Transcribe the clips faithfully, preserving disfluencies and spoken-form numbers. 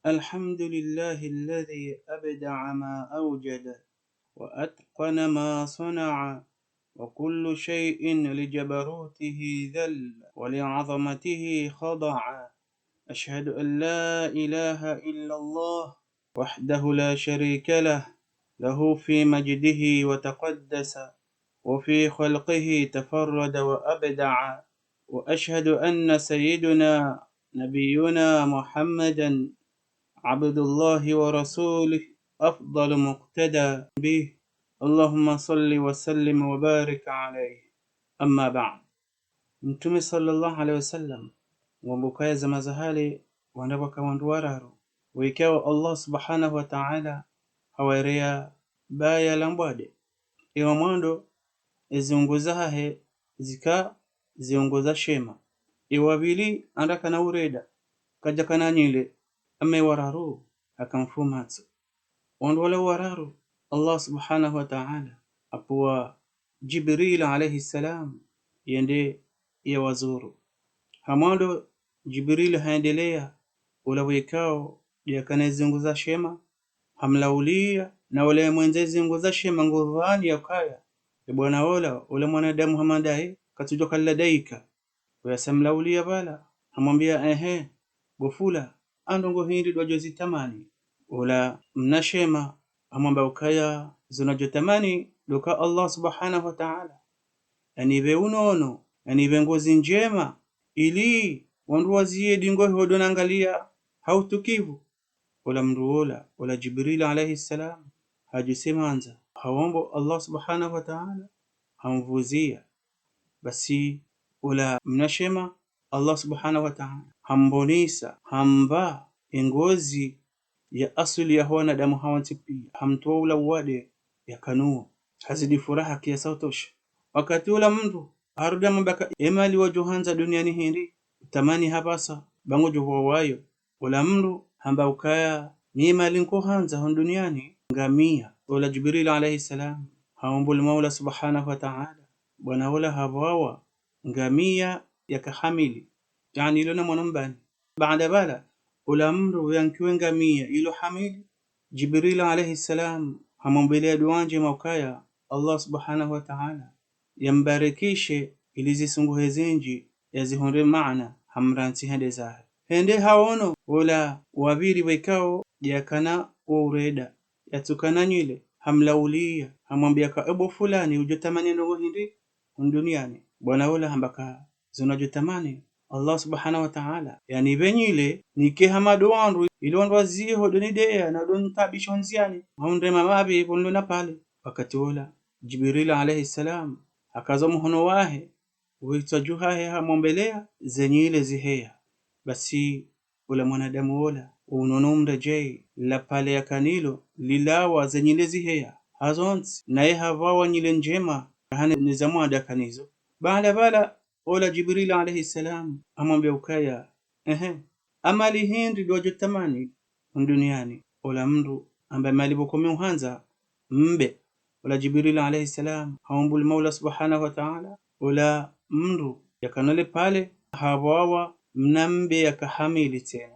الحمد لله الذي أبدع ما أوجد وأتقن ما صنع، وكل شيء لجبروته ذل ولعظمته خضع. أشهد أن لا إله إلا الله وحده لا شريك له، له في مجده وتقدس، وفي خلقه تفرد وأبدع، وأشهد أن سيدنا نبينا محمدا عبد الله ورسوله أفضل مقتدى به، اللهم صل وسلم وبارك عليه. أما بعد. Mtrume swallallahu alayhi wasallam, ngwambao ukaya zama za hale, wandru waka wandru wararu, wekao Allah subhanahu wa ta'ala hawaereya baya la mbwade. Ewa mwando, eziungo zahahe zika ziungo za shema. Ewa pvili, anda kana ureda, kadja kana nyile, ama ewa raru, haka mfumatso. Wandru wala wararu, Allah subhanahu wa ta'ala hapvuwa Jibril alayhi salam yende yawazuru. Ha mwando, Jibril haendeleya, ula wekao ndiye akana ziungo za shema, hamlauliya, na ula yemwenye ziungo za shema ngudhwani ya ukaya, e bwana ola, ula mwanadamu hama ndaye, katsudjo kala daika. Uyasa hamlauliya pvala, hamwambiya, ehe, bo fula, ndrongoo hindri ndo wadjo zitamani. Ula mna shema, hamwambia ukaya zo nadjo tamani, ndo uka Allah subhanahu wa ta'ala yanipve unono, yanipve ngozi ndjema, ili wandru waziye dingo iho ndo nangaliya ha utukivu. Ula mndru ola, ula Jibril alayhi salam, hadjisemandza, hawomba Allah subhanahu wa ta'ala, hamvuziya. Basi ula mna shema, Allah subhanahu wa ta'ala hamwonesa, hampva engozi ya asili ya ho wanadamu hawontsi piya, hamtowa ula uwade yakanuwo. Hazidi furaha kiasi sha utosha. Wakati ula mndru harudi hamwambia ka emali wadjo handza duniani hindri, utamani hapvasa, ba ngodjo pvwa wayo. Ula mndru hamba ukaya, mi emali nkohandza hunu duniani, ngamiya. Ula Jibril alayhi salam, hawomba ule Maula subhanahu wa ta'ala, bwana ula hapvawa ngamiya yaka hamili, yaani ilo na mwana mbani. Baada pvala, ula mndru yankiwa engamiya ilo hamili, Jibril alayhi salam, hamwombeleya dua ndjema ukaya, Allah subhanahu wa ta'ala yambarikishe ili zisunguhe zindji, yazihundre maana, hamrantsi hende zahe. Hende hawono ula wa pvili wekao ndiye akana wo ureda, yatsukana nyile, hamlauliya, hamwambia ka ebo fulani udjo tamani ndrongoo hindri hunu duniani. Bwana ula hamba ka zo nadjo tamani, Allah subhanahu wa ta'ala yanipve nyile, nike hama ndo wandru, ili wandru waziye ho ndo nideya na ndo nitaabisha ho ndziani, hau ndrema mapvi pvo nilo na pvale. Wakati ula, Jibril alayhi salam, hakaza muhono wahe, witswa dju hahe hamwombeleya, ze nyile ziheya. Basi ula mwanadamu ola, unono umredjeyi, la pvale yakana nalo lilawa, ze nyile ziheya hazontsi, naye hapvawa nyile ndjema, hana ne za mwando yakana nazo. Baada pvala, ula Jibril alayhi salam, hamwambia ukaya, ehe, emali hindri ndo wadjo tamani hunu duniani. Ula mndru hamba emali pvoko mi uhandza mbe. Ula Jibril alayhi salam, hawomba ule Maula subhanahu wa ta'ala, ula mndru yakana le pvale, hapvawa mna mbe yaka hamili tsena.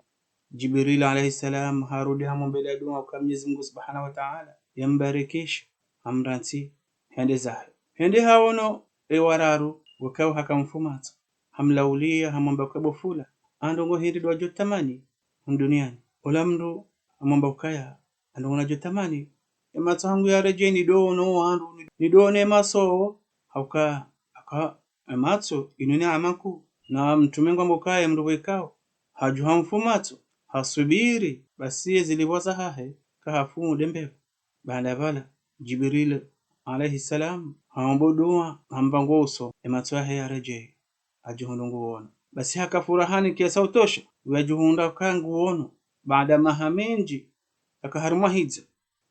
Jibril alayhi salam, harudi hamwombeleya dua uka Mwenyezi Mungu subhanahu wa ta'ala yambarikishe, hamrantsi hende zahe. Hende hawono ewa raru, wekao haka mfumatso, hamlauliya, hamwambia ka ebo fula, ndrongoo hindri ndo wadjo tamani hunu duniani. Ula mndru hamwambia ukaya, ndrongoo nadjo tamani, ematso hangu yaredjeyi nidono wandru, nidono ematso, hauka, haka ematso inu neema nkuu, na mtrume ngwambao ukaya mndru wekao hadjuha mfumatso, hasubiri, basi ye zilipvwa zahahe, kahafu nde mbepvo. Baada pvala, Jibril alayhi salam, hawomba dua, hamba ngwauso, ematso yahe yaredjeyi, hadjihundru nguwono. Basi haka furahani kiasi sha utosha, uyadjihundra ka nguwono, baada maha mendji, haka harumwa hidza.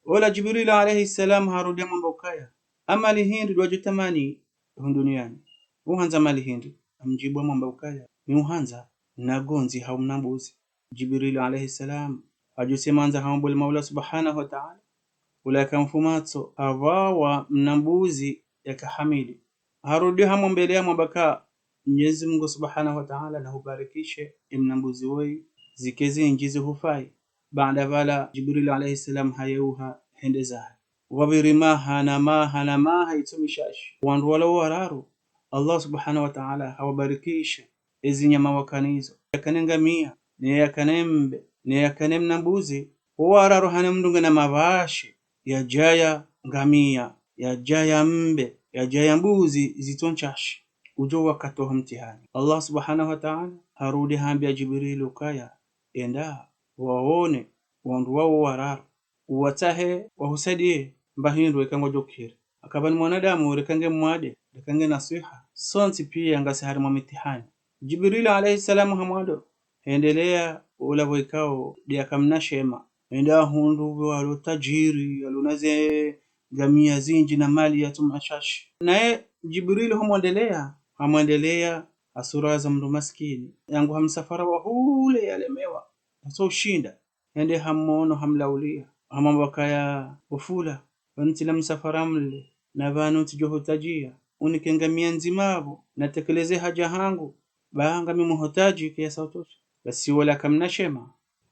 Ula Jibril alayhi salam, harudi hamwambia ukaya, emali hindri ndo wadjo tamani hunu duniani. Uhandza mali hindri? Hamdjibu hamwambia ukaya, mi uhandza mna gondzi hau mna mbuzi. Jibril alayhi salam, hadjisemandza hawomba ule Maula subhanahu wa ta'ala, ula yaka mfumatso, hapvawa mna mbuzi yaka hamili. Harudi hamwombeleya hamwambia ka Mwenyezi Mungu subhanahu wa ta'ala nahubarikishe emna mbuzi woyi, zike zindji zihufayi. Baanda pvala Jibril alayhi salam hayeuha hende zahe. Wapviri maha na maha na maha itso mishashi. Wandru wala wararu, Allah subhanahu wa ta'ala hawabarikisha ezi nyama wakanazo. Yakana ngamia, ne yakana mbe, ne yakana mna mbuzi. Wararu hana mndru ngena mapvashe yadjaya ngamia, yadjaya mbe, yadjaya mbuzi zitso nshashi. Udjo wakati wa mtihani. Allah subhanahu wa ta'ala harudi hambia Jibril ukaya, enda, waone wandru wao wararu, uwatsahe wahusaidie, mba hindru eka ngwadjo kiri. Akaba ni mwanadamu, reka nge mwade, reka nge na swiha, sontsi pia ngasi harimwa mitihani. Jibril alayhi salam hamwando, hendelea ula pvo ikao de akamna shema. Hende ahundru pvo alo tajiri, alo na ze ngamia zindji na mali yatso mashashi. Naye Jibril hamwendelea, hamwendelea ha sura za mndru maskini. Yangu ha msafara wa hule yalemewa, yatso ushinda. Hende hamono hamlaulia. Hamwamba ukaya, bo fula, pvanu tsila msafara mle, na pvanu tsidjo hutajia unike ngamia ndzima pvo, natekeleze haja hangu, ba ngami muhutaji kiasi utosha. Basi wola akamna shema,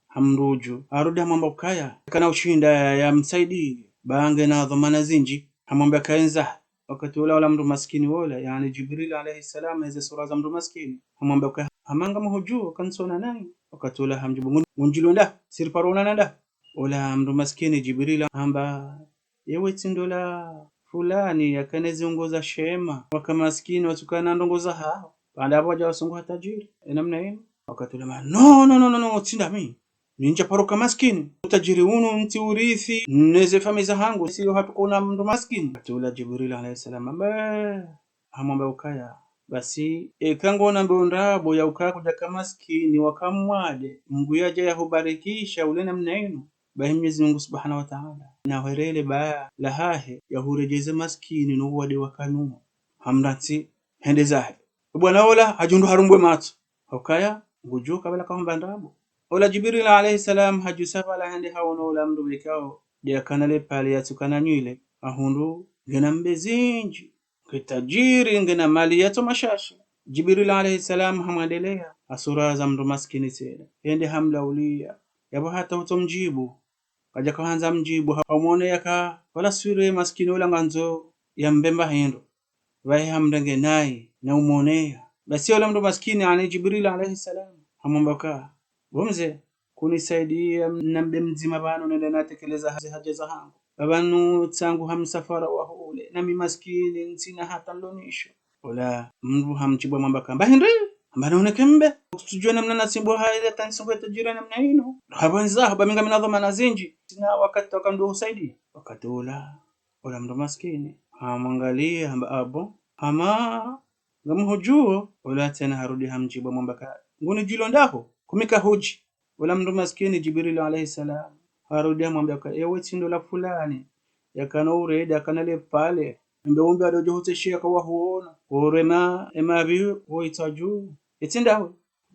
hamrudju, harudi hamwamba ukaya, kana ushinda ya, yamsaidie, ba ngena dhwamana zindji. Hamwamba ukaya ndza. Wakati ula ula mndru maskini wola, yaani Jibril alayhi salam, eze sura za mndru maskini. Hamwamba ukaya, hama ngamhudjuo, kantsona nayi. Wakati ula hamdjibu, ngun-, ngundjilo nda, siri paro onana nda. Ula mndru maskini Jibril hamba, yewe tsi ndo la fulani yakana ezi ndrongoo za shema, waka maskini watsukana ndrongoo zahaho. Baanda pvo wadja wasunguha tajiri, enamna inu. Wakati ula ma, no, no, no, no, no, tsi ndami. Mi ntsaparo ka maskini. Utajiri unu ntsiurithi, neze famiyi zahangu, si yo hatru kuna mndru maskini. Wakati ula Jibril alayhi salam, hamba, hamwamba ukaya, basi, eka ngona mbeo ndrabo ya ukaya kudjaka maskini waka mwade, Mngu yadja yahubarikisha ule namna inu, bahi Mwenyezi Mungu Subhanahu wa Ta'ala nahwerele baya lahahe yahuredjeze maskini no uwade wakanawo. Hamrantsi hende zahe. Bwana ola hadjundru harumbwe matso. Hukaya, ngudjuo kabla kahomba ndrabo. Ola Jibril alayhi salam hadjusa pvala hende hawono ola mndru pvo ikao de akana le pale yatsukana nywile, hahundru ngena mbe zindji, nge tajiri, ngena mali yatso mashashi. Jibril alayhi salam hamwendelea ha sura za mndru maskini tsena. Hende hamlaulia. Yapvo hata hutso mdjibu. Kadjaka handza mdjibu, ha-, hamwone yaka wala swire maskini ula ngandzo yambe mba hindru. Pvahe hamrenge nayi, na umwoneya. Basi ola mndru maskini, yaani Jibril alayhi salam, hamwamba ka, bo mze, kunisaidia nambe mdzima pvanu nende natekeleza hazi haja zahangu. Pvanu tsangu ha msafara wa hule, nami maskini, ntsina hata nlonisho. Ola mndru hamdjibu hamwamba ka, mba hindri, hamba naoneke mbe. Kutsudjua namna nasimbo hayi hata nisimbo tajiri namna inu. Hapvo ndza, hamba mi ngamina dhwamana zindji. Ntsina wakati waka ndo husaidia. Wakati ula, ola mndru maskini hamwangalia, hamba abo, hama ngamhudjuo. Ola tsena harudi hamdjibu hamwamba ka, ngunidjilo ndaho, kumika hudji. Ola mndru maskini Jibril alayhi salam harudi hamwambia ka, ewe tsi ndo la fulani yakana urede, akana le pale, mbe umbe adodjo hutseshe yaka wahuona, urema emapvi woyitsa dju. Etsi ndawe.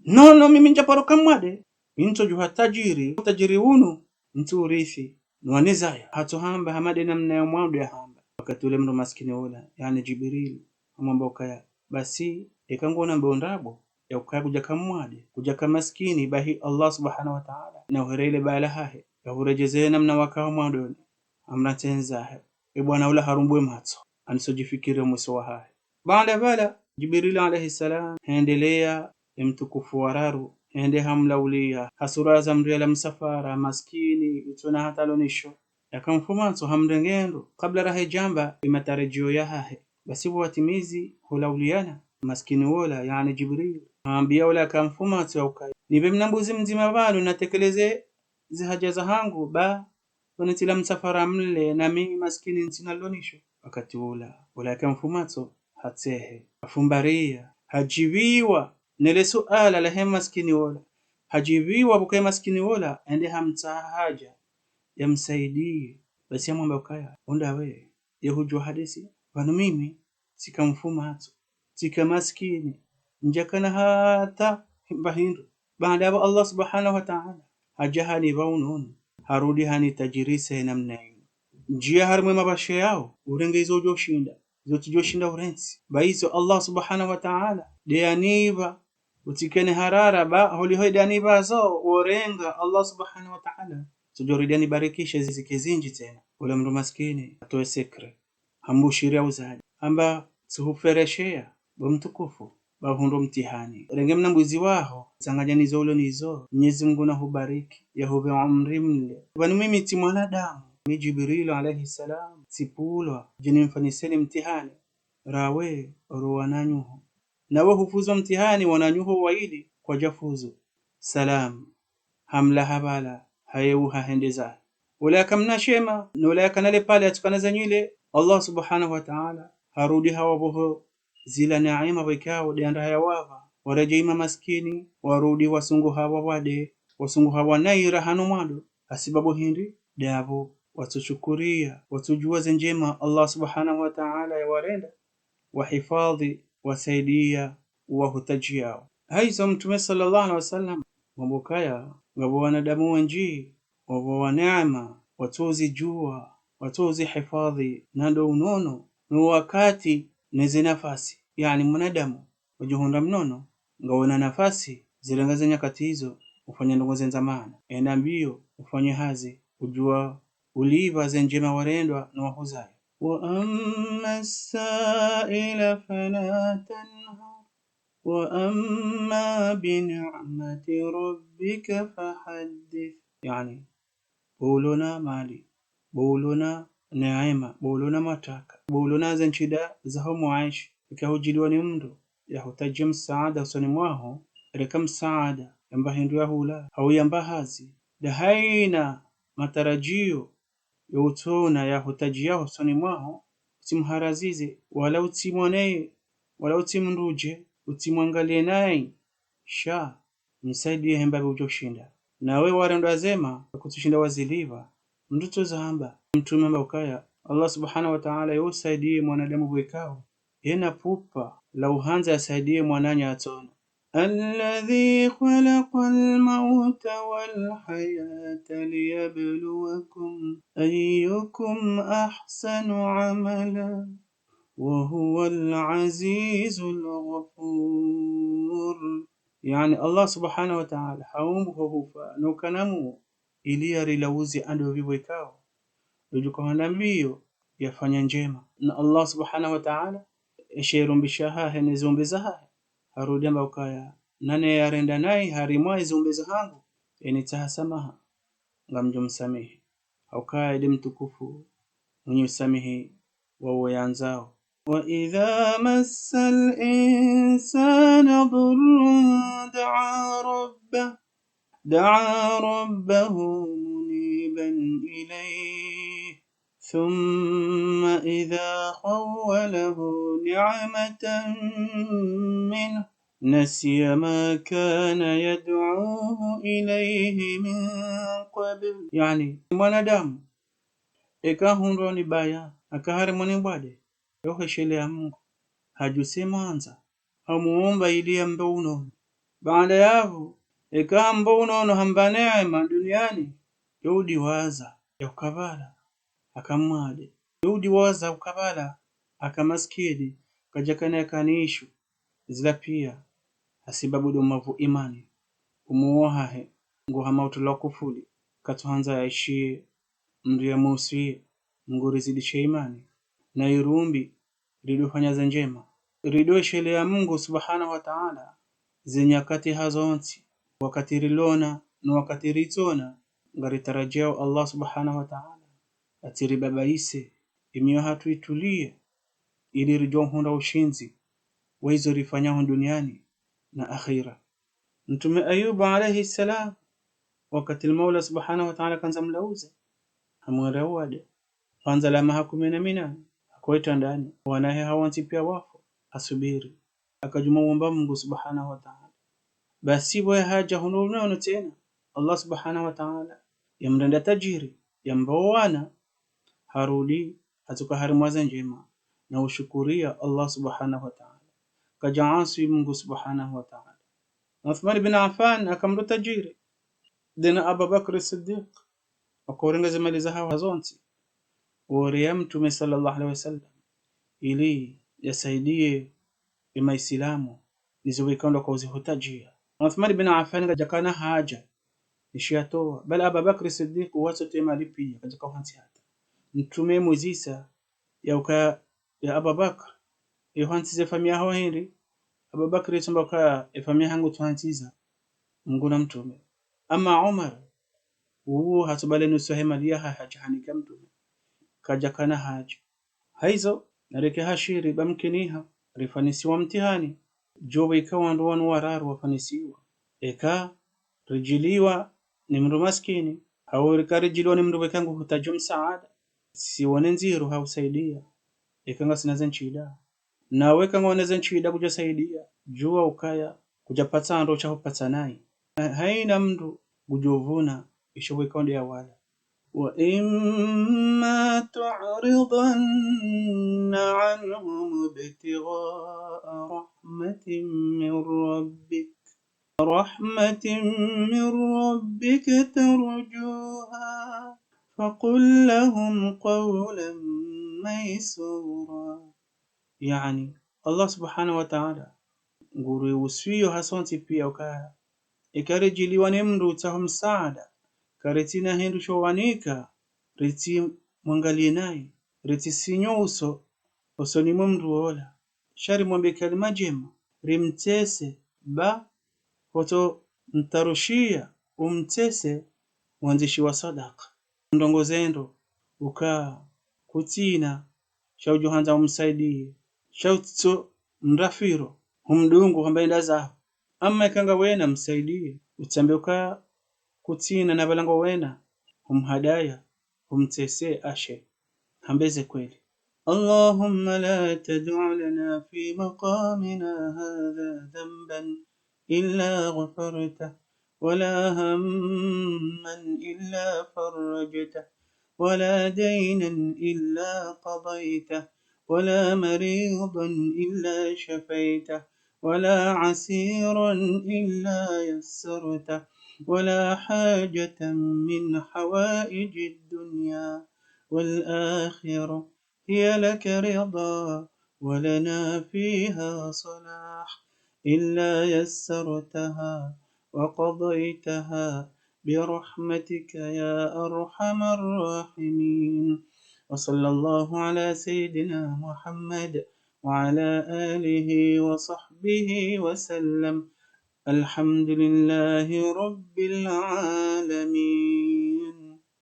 No, no, mimi ntsaparo ka mwade. Mi ntsodjuha tajiri, utajiri unu ntsiurithi. Nwanizaya, hatso hamba hama de namna ya mwando yahamba. Wakati ule mndru maskini ola, yaani Jibril, hamwamba ukaya, basi, eka ngona mbeo ndrabo ya ukaya kudjaka mwade, kudjaka maskini, bahi Allah Subhanahu wa Ta'ala nahwerele baya lahahe, yahuredjeze namna waka mwandoni. Hamrantsi hende zahe. E bwana ula harumbwe matso, handiso djifikiri omwiso wahahe. Baanda pvala, Jibril alayhi salam hendelea, e mtukufu wa raru, hende hamlaulia ha sura za mndru yala msafara, maskini, utsona hata nlonisho. Yaka mfumatso hamrenge ndro, kabla rahe djamba e matarajio yahahe. Basi pvo watimizi hulauliana, maskini wola, yaani Jibril, hambia ola yaka mfumatso ya ukaya, nipve mna mbuzi mdzima pvanu natekeleze zi haja zahangu, ba pvanu tsila msafara mle, nami maskini ntsina nlonisho. Wakati ula, ola yaka mfumatso hatsehe, hafumbaria, hadjiviwa nele suala lahe maskini wola. Hadjiviwa pvuka ye maskini wola hende hamtsaha haja yamsaidie. Basi hamwamba ukaya, o ndawe, ye hudjua hadisi, pvanu mimi tsika mfumatso, tsika maskini, ntsakana hata mba hindru. Baanda yapvo Allah Subhanahu wa Ta'ala hadja hanipva unono, harudi hanitajirisa ye namna inu. Ndjia harimwa e mapvashe yao, urenge izo udjoshinda, izo utsudjoshinda urentsi. Ba izo Allah Subhanahu wa Ta'ala de yanipva Utsikene harara ba holiho idani bazo worenga Allah subhanahu wa ta'ala. Tsudjo ridani barikishe zike zindji tsena. Ula mndru maskini atowe secret. Hambushiri ya uzali. Hamba tsuhufereshea, bo mtukufu, ba hundro mtihani. Renge mna mbwizi waho, tsanganya nizo ulo nizo, Mnyezi Mngu nahubariki, yahuve umri mle. Pvanu mimi tsi mwanadamu, mi Jibrilu alayhi salam, tsipvulwa, djeni mfanyiseni mtihani, rawe, oro wananyuho. Nawe hufuzu mtihani wananyuho waili kwadjafuzu. Salam. Hamla habala, haye uha hende zahe. Ula yaka mna shema, na ula yaka nale pale atsukana zanyile, Allah subhanahu wa ta'ala harudi hawapvoho zila neema pvwekao de anda haya wapva. Waredjei mamaskini, warudi wasunguha wawade, wasunguha wanaira hanu mwando, hasibabu hindri, de apvo watsushukuria, watsudjua ze ndjema Allah subhanahu wa ta'ala yawarenda, wahifadhi, wasaidia, uwahutadjiao. Haizo Mtrume swallallahu alayhi wasallam, ngapvo kaya, ngapvo wanadamu wendji, wapvowa neema, watsuzidjua, watsuzihifadhi, na ndo unono, no wakati, ne ze nafasi. Yaani mwanadamu, udjihundra mnono, ngawena nafasi, zirenga ze nyakati izo, ufanya ndrongo zendza maana. Enda mbio, ufanye hazi, udjua ulipva ze ndjema warendwa no wahuzayo. وأما السائل فلا تنهر، وأما بنعمة ربك فحدث. Yaani, bo ulona mali, bo ulona neema, bo ulona mataka, bo ulona ze ntsida zaho mwaeshi, ika hudjiliwa ni mndru, yahutadji msaada usoni mwaho, reka msaada, yamba hindru ya hula, hau yamba hazi, de haina matarajio, yo utsona yahutadjiao usoni mwaho, utsimharazize, wala utsimwoneye, wala utsimndrudje, utsimwangalie nayi, sha, msaidie hemba pvi udjo shinda. Nawe warendwa zema, kutsushinda wazilipva, mndru tso zamba, Mtrume hamba ukaya, Allah subhanahu wa ta'ala yo usaidie mwanadamu pvwekao, yena pupva, la uhandza yasaidie mwananya atsona. الذي خلق الموت والحياة ليبلوكم أيكم أحسن عملا وهو العزيز الغفور. Yaani Allah subhanahu wa ta'ala, haumbu ho hufa, no ukana muo, ili yarilauzi ando pvi pvwekao. Udjuka hwenda mbio, yafanya ndjema. Na Allah subhanahu wa ta'ala, eshe rumbi shahahe ne ziumbe zahahe, harudi hamba ukaya, nane yarenda nayi harimwa eziumbe zahangu, enitsaha samaha, ngamdjo msamihi. Haukaya de mtukufu, mwenye usamihi wa uwo yandzao. وإذا مس الإنسان ضر دعا ربه، دعا ربه منيبا إليه، ثم إذا خوله نعمة منه نسي ما كان يدعوه إليه من قبل. Yaani, mwanadamu, eka hundrwa ni baya, aka harimwa ni bwade, yo hweshelea Mungu, hadjuse mwandza, hamuomba ili yambe unono. Baanda yapvo, eka hamba unono hamba neema duniani, yo udiwaza ya ukapvala aka mwade. Yo udiwaza ukapvala aka maskini, kadjakana yakanishu. Zila pia, hasibabu do mavu imani, umuo hahe, ngu hama utula kufuli, katsuhandza yaishiye, mndru yamusiye, Mungu rizidishe imani, na irumbi, rido fanya ze ndjema. Rido eshelea Mungu subhanahu wa ta'ala, ze nyakati hazontsi, wakati rilona, no wakati ritsona, ngaritarajeo Allah subhanahu wa ta'ala, atsiribabaise, imiyo hatru itulie, ili ridjo hundra ushindzi, wa izo rifanya hunu duniani, na akhira. Mtrume Ayubu alayhi salam, wakati le Maula subhanahu wa ta'ala kandza mlauze, hamwere uwade, pvandza la maha kume na minane, hako itrandani, wanahe hawontsi pia wafu, hasubiri. Hakadjuma uomba Mungu subhanahu wa ta'ala. Basi pvo yahadja hunu unono tsena, Allah subhanahu wa ta'ala, yamrenda tajiri, yamba wana, harudi, hatsuka harimwa ze ndjema, na ushukuria Allah subhanahu wa ta'ala. Kadja aswi Mungu subhanahu wa ta'ala. Uthman bin Affan haka mndru tajiri, de na Abubakar Siddiq, wakorenga ze mali zahawo hazontsi, woreya Mtrume swallallahu alayhi wasallam, ili yasaidie emaisilamu, nizo wekao ndo wakauzihutadjia. Uthman bin Affan kadjakana haja, nishi yatowa. Bali Ababakr Siddiq watso towa mali pia, kadjaka uhantsi hata. Mtrume muzisa, ya uka, ya Ababakr, yo hantsiza efamiyi yaho hindri? Ababakr yetsamba uka efamiyi yahangu tsuhantsiza Mngu na Mtrume. Ama Umar, uwo hatsobali nusu yahe mali yahahe hadja hanika Mtrume. Kadjakana haja. Haizo, nareke hashiri ba mkiniha, rifanyisiwa mtihani. Djo weka wandru wanu wararu wafanyisiwa. Eka ridjiliwa ni mndru maskini, hau rika ridjiliwa ni mndru weka nguhutadjo msaada, siwone ndziro ha usaidia, eka ngasina ze ntsida. Na weka ngwona ze ntsida kudjasaidia, djuwa ukaya kudjapatsa ndro sha hupatsa nayi. Ha-, haina mndru ngudjovuna isho weka onde ya wala. وإما تعرضن عنهم ابتغاء رحمة من ربك، رحمة من ربك ترجوها فقل لهم قولا ميسورا. Yaani, Allah subhanahu wa ta'ala, nguri uswiyo hasontsi pia ukaya, eka ridjiliwa ni mndru utsaho msaada, karitsina hindru sho wanika, ritsi mwangaliye nayi, ritsi sinyo uso, osoni mwe mndru wola. Sha rimwambe kalima ndjema, rimtsese, ba, hotso mtarushiya, umtsese, wandzishiwa sadaka. Ndrongo zendro, uka, kutsina, sha udjo handza umsaidiye, sha utso mrafiro, humdungu hamba enda zaho. Ama eka ngawena msaidiye, utsambe uka kutsina na pvala ngowena, humhadaya, humtsese ashe. Hambe ze kweli. اللهم لا تدع لنا في مقامنا هذا ذنبا إلا غفرته، ولا هما إلا فرجته، ولا دينا إلا قضيته، ولا مريضا إلا شفيته، ولا عسيرا إلا يسرته، ولا حاجة من حوائج الدنيا والآخرة هي لك رضا ولنا فيها صلاح إلا يسرتها وقضيتها برحمتك يا أرحم الراحمين. وصلى الله على سيدنا محمد وعلى آله وصحبه وسلم. الحمد لله رب العالمين.